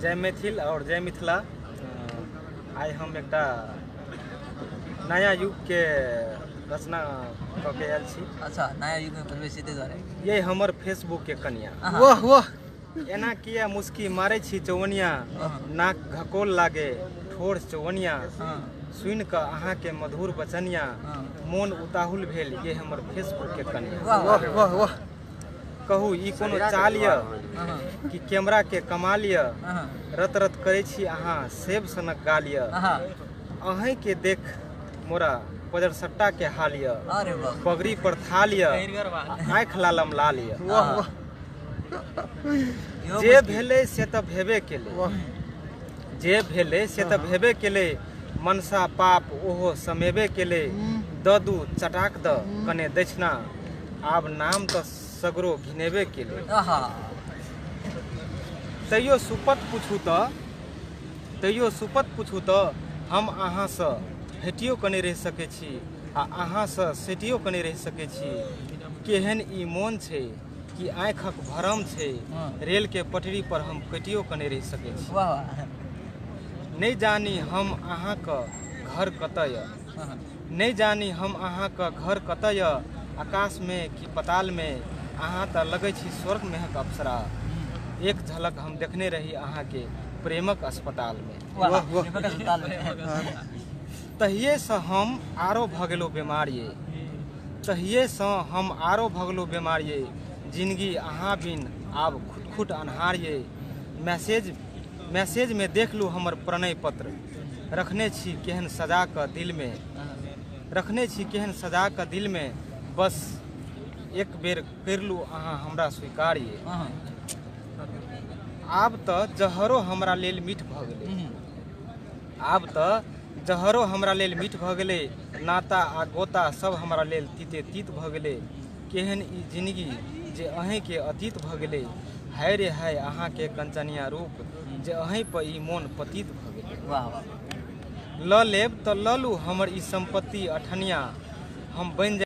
जय मैथिल और जय मिथिला। आइ हम एकटा नया युग के रचना कऽ के आयल छी। अच्छा, नया युग में प्रवेश ताहि दुआरे। ये हमर फेसबुक के कनिया। वाह वाह। एना किया मुस्की मारे छी चौवनिया, नाक घकोल लागे ठोर चौवनिया, सुनि कऽ अहाँके मधुर बचनिया मोन उताहुल भेल ये हमर फेसबुक के कनिया। वाह वाह वाह वाह। कहू ई कोनो चाल यऽ कि कैमरा के कमाल यऽ, रत रत करै छी अहाँ सेब सनक गाल यऽ, अहें के देख मोरा पजरसट्टा के हाल यऽ, पगड़ी पर थाल यऽ, आँखि लालम लाल यऽ। वाह वाह। जे भेलै से तऽ भेबे केलै, जे भेलै से तऽ भेबे केलै, मनसा पाप ओहो समेबे केलै, द दू चटाक द कने दक्षिणा, आब नाम तऽ सगरो घिनेबे केलै। तैयो सुपत पूछू तऽ, तैयो सुपत पूछू तऽ हम अहाँसँ भेटियो कऽ नहि रहि सकै छी आ अहाँसँ सेटियो कऽ नहि रहि सकै छी। केहन ई मोन छै कि आँखिक भरम छै, रेल के पटरी पर हम कटियो कऽ नहि रहि सकै छी। नहि जानी हम अहाँके घर कतऽ यऽ, नहि जानी हम अहाँके घर कतऽ यऽ, आकाशमे कि पतालमे, अहाँ तऽ लगै छी स्वर्ग मेहक अप्सरा, एक झलक हम देखने रही अहाँके प्रेमक अस्पतालमे। तहिएसँ हम आरो भऽ गेलहुँ बेमार ये, तहिएसँ हम आरो भऽ गेलहुँ बेमार ये, जिनगी अहाँ बिन आब खुटखुट अन्हार ये, मैसेज मैसेजमे देख लू हमर प्रणय पत्र, रखने छी केहन सजा कऽ दिलमे, रखने छी केहन सजा कऽ दिलमे, बस एक बेर करि लू अहाँ हमरा स्वीकार ये। आब तऽ जहरो हमरा लेल मीठ भऽ गेलै, आब तऽ जहरो हमरा लेल मीठ भऽ गेलै, नाता आ गोता सब हमरा लेल तीते तीत भऽ गेलै, केहन ई जिनगी जे अहीँके अतीत भऽ गेलै, हाय रे हाय अहाँके कंचनिया रूप जे अहीँ पर ई मोन पतित भऽ गेलै। वाह वाह। लऽ लेब तऽ लऽ लू हमर ई सम्पत्ति अठनिया, हम बनि जायब।